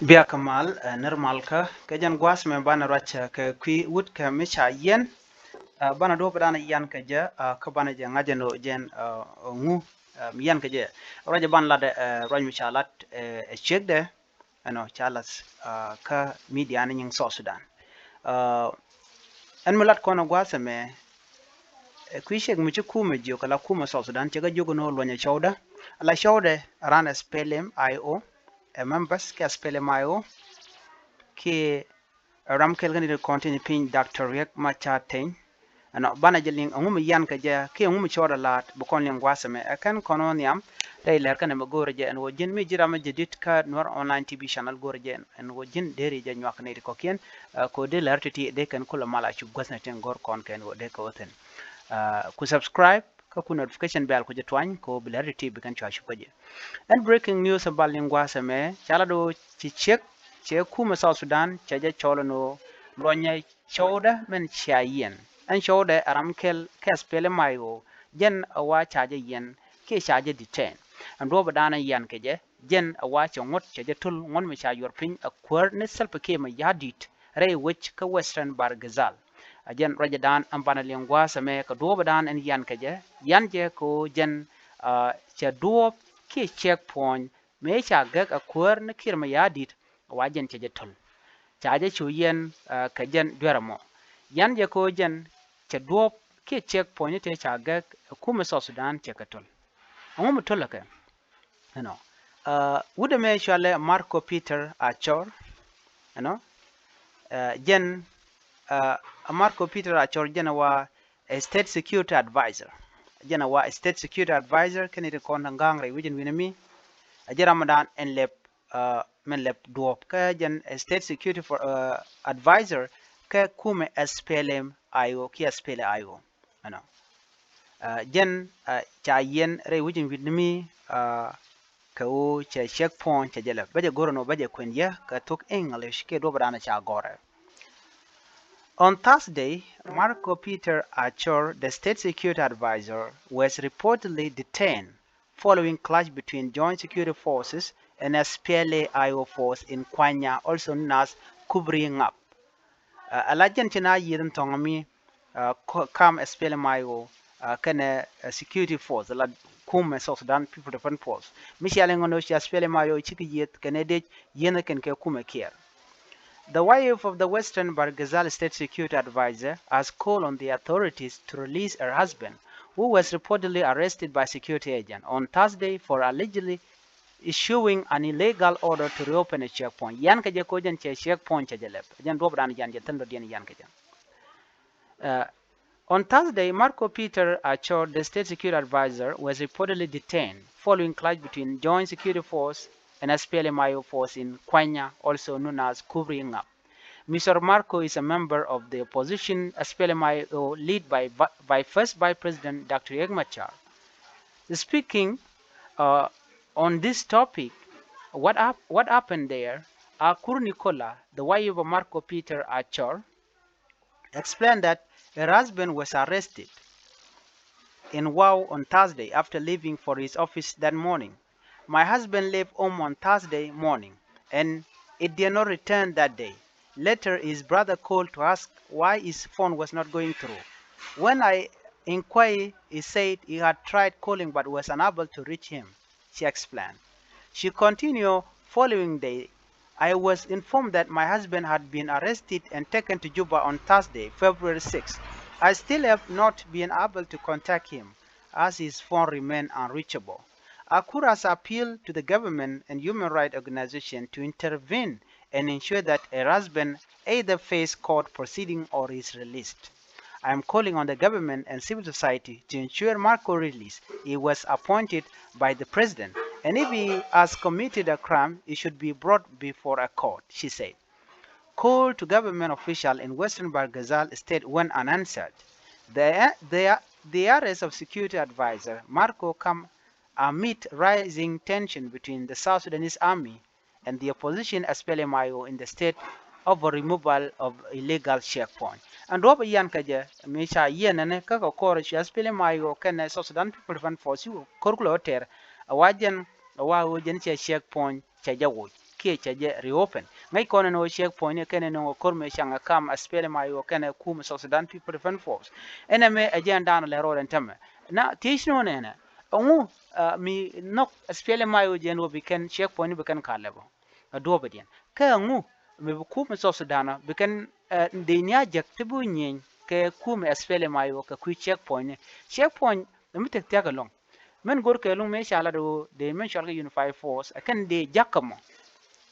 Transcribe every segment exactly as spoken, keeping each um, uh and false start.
Bia kɛ mal, eh, nir malkä kɛ jɛn gua̱a̱th mɛ banɛ ruac, eh, kɛ kui̱ wut kɛ mi ca yiɛn. Eh, banɛ duɔ̱p dan yian kɛ jɛ, eh, kä banɛ jɛ ŋa̱c ɛn ɣöö jɛn, eh, ŋu, eh, mi yian kɛ jɛ. Ruac ɛ banɛ lat, eh, ruac mi ca lat, eh, ɛ ciekdɛ, ɛnɔ ca lath, ah, kä media ni nyiŋ South Sudan. Ah, ɛn mi lat kɔn ɛ gua̱a̱th ɛmɛ, eh, kui̱ ciek mi ci kumɛ jiök, ala kumɛ South Sudan cɛ kɛ jiök ni ɣöö luɔ̱nyɛ cɔwdɛ, ala cɔwdɛ ran SPLM IO, ɛ members kɛ SPLM IO, kiɛ ram kɛl kä ni ti kɔn ti ni piny Doctor Riek Machar Teny. Ɛnɔ banɛ jɛ liŋ ɛŋu mi yian kɛ jɛ kiɛ ɛŋu mi cɔɔdɛ la̱a̱t bi kɔn liŋ gua̱a̱th ɛmɛ. Ɛ kɛn kɔn ɣän nhiam rɛy lɛr kɛn ɛmɛ go̱o̱rɛ jɛ ɛn ɣöö ji̱n mi ji̱ ram mi jɛ di̱t kä Nuer Online TV channel go̱o̱rɛ jɛ ɛn ɣöö ji̱n deri jɛ nyuak nɛy ti kɔ̱kiɛn, eh, kɛ ɣöö dee lɛr ti̱ti̱ dee kɛn kulɛ mal a cuk guäth ni tin go̱o̱r kɔn kɛn ɣöö dee kɛ ɣöö thi̱n. Eh, ku subscribe kä ku notification bell ku jɛ tuany kɛ ɣöö bi lɛr ti̱ti̱ bi kɛn cua cuk kä jɛ. Ɛn breaking news ɛ bal liŋ gua̱a̱th ɛmɛ ca lat ɣöö ci ciek cɛ kumɛ South Sudan cɛ jɛ cɔl ɛn ɣöö luɔ̱nyɛ cɔwdɛ mɛn cia yiɛn. Ɛn cɔwdɛ ɛ ram kɛl kɛ SPLM IO, jɛn ɛ wa ca jɛ yiɛn kiɛ ca jɛ detain. Ɛn duɔ̱ɔ̱p ɛ da̱a̱n ɛ yian kɛ jɛ, jɛn ɛ wa cɛ ŋuɔ̱t cɛ jɛ to̱l ŋuɔ̱t mi ca yuɔr piny ɛ kuäär ni Salva Kiir Mayardit rɛy wec kä Western Bahr el Ghazal. Ɛ jɛn ruac ɛ da̱a̱n ɛn banɛ liŋ gua̱a̱th ɛmɛ kɛ duɔ̱ɔ̱p ɛ da̱a̱n ɛn yian kɛ jɛ, yian jɛ kɛ ɣöö jɛn, ah, cɛ duɔ̱ɔ̱p kiɛ ciɛk puɔ̱ny mëë ca gɛk ɛ kuäär ni Kiir Mayardit wa jɛn cɛ jɛ to̱l. Ca jɛ cu yiɛn, ah, kɛ jɛn duer ɛmɔ. Yian jɛ kɛ ɣöö jɛn cɛ duɔ̱ɔ̱p kiɛ ciɛk puɔ̱ny ni tëë ca gɛk ɛ kumɛ South Sudan cɛ kɛ to̱l. Ɛŋu mi to̱l ɛ kɛ? Ɛnɔ. Ah, wut ɛmɛ cɔalɛ Marco Peter Achor. Ɛnɔ. Ah, jɛn, ah, Marco Peter Achor jɛn ɛ wa ɛ State Security Advisor. Jɛn ɛ wa ɛ State Security Advisor kɛn i̱ ti kɔn ŋa̱a̱ŋ rɛy wi̱cin wi̱n mi. Ɛ jɛn ram dan ɛn lɛp, ah, mɛn lɛp duɔ̱ɔ̱p kä jɛn ɛ State Security for, ah, Advisor kä kumɛ SPLM IO kiɛ SPLA IO. Ɛnɔ. Ah, jɛn, ah, ca yiɛn rɛy wi̱cin wi̱n mi, ah, kɛ ɣöö cɛ ciɛk puɔ̱ny cɛ jɛ lɛp. Bä jɛ go̱r ɛn ɣöö bä jɛ kuɛn yɛ kɛ thok English kiɛ duɔ̱ɔ̱p ɛ dan ca gɔ̱rɛ. On Thursday, Marco Peter Achor, the State Security Advisor, was reportedly detained following clash between Joint Security Forces and SPLA IO force in Kwanya, also known as Kubri Ngap. Ah, ala jɛn ci na yieth in thɔŋ mi, ah, kam SPLM IO, ah, kɛnɛ, ah, security force, la kumɛ South Sudan People Defense Force. Mi cia liŋ ɛn ɣöö ci SPLM IO cikɛ yieth kɛnɛ dec yieth kɛn kɛ kumɛ Kiir. The wife of the Western Bahr el Ghazal State Security Advisor has called on the authorities to release her husband, who was reportedly arrested by security agent on Thursday for allegedly issuing an illegal order to reopen a checkpoint. Yian kɛ jɛ kɛ ɣöö jɛn cɛ checkpoint cɛ jɛ lɛp. Jɛn duɔ̱ɔ̱p dan yian jɛ thi̱n dɔ̱diɛn yian kɛ jɛ. Uh, on Thursday, Marco Peter Achor, the state security advisor, was reportedly detained following clash between Joint Security Force and SPLM IO force in Kwanya, also known as Kubri Ngap. Mister Marco is a member of the opposition SPLM IO led by, by First Vice President Doctor Riek Machar. Speaking, uh, on this topic, what, hap what happened there, Akur Nicola, the wife of Marco Peter Achor, explained that her husband was arrested in Wau on Thursday after leaving for his office that morning. My husband left home on Thursday morning and he did not return that day. Later, his brother called to ask why his phone was not going through. When I inquired, he said he had tried calling but was unable to reach him, she explained. She continued, following day, I was informed that my husband had been arrested and taken to Juba on Thursday, February sixth. I still have not been able to contact him as his phone remained unreachable. Akur has appealed to the government and human rights organization to intervene and ensure that her husband either face court proceeding or is released. I am calling on the government and civil society to ensure Marco release. He was appointed by the president, and if he has committed a crime, he should be brought before a court, she said. Call to government official in Western Bahr el Ghazal state went unanswered. The, the, the arrest of security advisor Marco come amid rising tension between the South Sudanese army and the opposition SPLM IO in the state over removal of illegal checkpoint. Ɛn duɔ̱ɔ̱p yian kä jɛ mi ca yiɛn ɛn kä kɛ kɔr ci SPLM IO kɛnɛ South Sudan People Defense Force ci kor kulɛ wä tɛr a wa jɛn a wa wä jɛn cɛ checkpoint cɛ jɛ woc. kiɛ cɛ jɛ reopen. Ŋäc kɔn ɛn ɣöö checkpoint ni kɛn ɛn ɣöö ko̱r mëë caŋ ɛ kam ɛ SPLM-IO kɛnɛ kumɛ South Sudan People Defense Force. Ɛn ɛmɛ ɛ jɛn daanɔ lɛ rɔɔdɛ ɛn tämɛ. Na thiec ni ɣöö nɛnɛ ɛŋu mi nhɔk SPLM-IO jɛn ɣöö bi kɛn checkpoint ni bi kɛn ka lɛpɔ ɛ duɔ̱ɔ̱pɛ diɛn. Kä ɛŋu mi bi kumɛ South Sudan ɔ bi kɛn dee ni a jek ti bi nyieny kɛ kumɛ SPLM-IO kɛ kui̱ checkpoint ni. Checkpoint mi tek thiak ɛlɔ̱ŋ. Min go̱rkɛ luŋ mëë ca lat ɣöö dee min cɔal kɛ Unified Force ɛ kɛn dee jakä mɔ.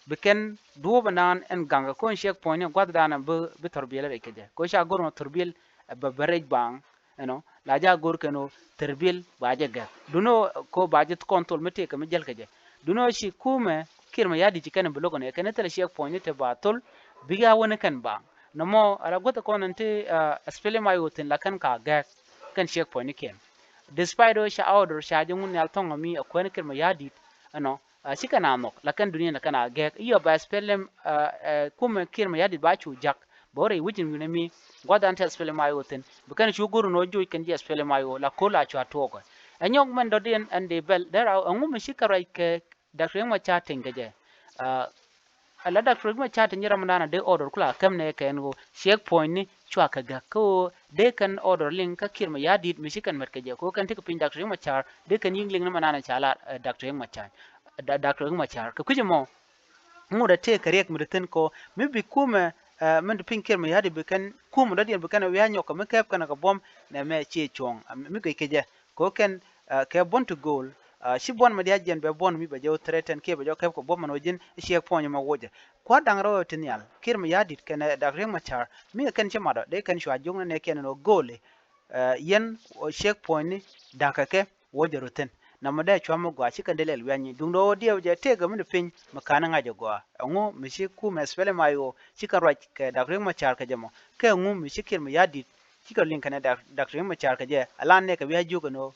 Bi kɛn duɔ̱ɔ̱p ɛnan ɛn gaŋkɛ ko̱n checkpoint ni gua̱thdan bi, bi thɔrbiɛl rɛc kɛ jɛ. Ko̱ ca go̱r mɔ thɔrbiɛl ɛ bɛ bɛ rɛc baaŋ, you know, la ja go̱r kɛn ɣöö thɔrbiɛl ba jɛ gɛk. Duŋni ɣöö ko̱ ba jɛ kɔn thol mi tëëkɛ mi jäl kɛ jɛ. Duŋni ɣöö ci kumɛ Kiir Mayardit ci kɛn bi lo̱k ɛn ɛ kɛn thilɛ checkpoint ni te ba thol bikɛ a wä ni kɛn baaŋ. Nɔmɔ ala guäth kɔn ɛn ti SPLM-IO thi̱n la kɛn ka gɛk kɛn checkpoint ni kiɛn. Despite ɣöö ca order ca jɛ ŋun nhial thɔŋ ami a kuɛn Kiir Mayardit ɛnɔ, ci kɛn a nhɔk la kɛn dunia la kɛn a gɛk i̱ yɔ ba SPLM, kumɛ Kiir Mayardit ba cu jak bɛ wä rɛy wi̱c in wi̱n ami gua̱thdan te SPLM-IO thi̱n bi kɛn cu go̱r ɛn ɣöö joc kɛn ji̱ SPLM-IO la ko̱r la cua tuɔɔkɛ. Ɛ nyɔk mɛn dɔ̱diɛn ɛn dee bɛl dee raw ɛŋu mi ci kɛ ruac kɛ Doctor Riek Machar teny kɛ jɛ. Ala Doctor Riek Machar teny ram dan a dee order kula kɛm nɛ kɛn ɣöö checkpoint ni cua kɛ gäk kä ɣöö dee kɛn order liŋ kä Kiir Mayardit mi ci kɛn mɛt kɛ jɛ kä ɣöö kɛn tekɛ piny Doctor Riek Machar dee kɛn yi̱ŋ liŋ ni mɛ nan a ca lar Doctor Riek Machar. Doctor Riek Machar kɛ kui̱c ɛmɔ ŋot a tëë kɛ riɛk mi ti thi̱n kɔ mi bi kumɛ min ti piny Kiir Mayardit bi kɛn kumɛ dɔ̱diɛn bi kɛn wi̱i̱ a nyɔk kɛ mi kɛp kɛn kɛ buɔ̱m nɛ mɛ ciɛ cuɔ̱ŋ mi guic kɛ jɛ. Kɛ ɣöö kɛn kɛ buɔ̱n ti go̱o̱l ci buɔ̱n mi diaal jiɛn bɛ buɔ̱n mi bɛ jɛ wä threaten kiɛ bɛ jɛ wä kɛp kɛ buɔ̱m ɛn ɣöö ji̱n checkpoint mɛ wocɛ. Kua̱r da̱ŋ rɛw ti nhial Kiir Mayardit kɛnɛ Doctor Riek Machar mi kɛ kɛn ci matdɔ dee kɛn cua jiök ni nɛ kiɛn ɛn ɣöö go̱o̱li yɛn checkpoint ni da̱ŋ kɛ kɛ wocɛ rɔ thi̱n. Namɔ dee cua mi gɔaa ci kɛn dee lɛl wiany duŋdɛ ɣöö diɛw jɛ tëëkɛ mi ni piny mi ka̱n ŋa̱c ɛ gɔaa. Ɛŋu mi ci kumɛ SPLM-IO ci kɛn ruac kɛ Doctor Riek Machar kɛ jɛ mɔ kɛ ɛŋu mi ci Kiir Mayardit cikɛ liŋ kɛnɛ Doctor Riek Machar kɛ jɛ alan nɛkɛ wi̱i̱ a jiök ɛn ɣöö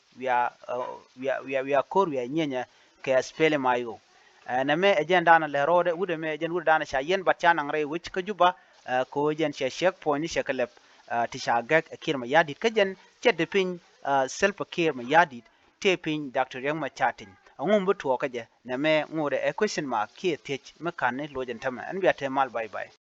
wi̱i̱ a ko̱r wi̱i̱ a nyienyɛ kɛ SPLM-IO. Nɛmɛ ɛ jɛn daanɔ lɛ ro̱o̱dɛ wut ɛmɛ ɛ jɛn wut daanɔ ca yɛn bat ca naŋ rɛy wec kä Juba. Kɛ ɣöö jɛn cɛ checkpoint ni cɛ kɛ lɛp ti ca gɛk ɛ Kiir Mayardit kä jɛn cɛ ti piny Salva Kiir Mayardit tëë piny Doctor Riek Machar teny. Ɛŋu mi bi tuɔɔk kä jɛ nɛmɛ ŋotdɛ ɛ question mark kiɛ thiec mi ka̱n ni loc ɛn tämɛ ɛn bia te mal bye bye.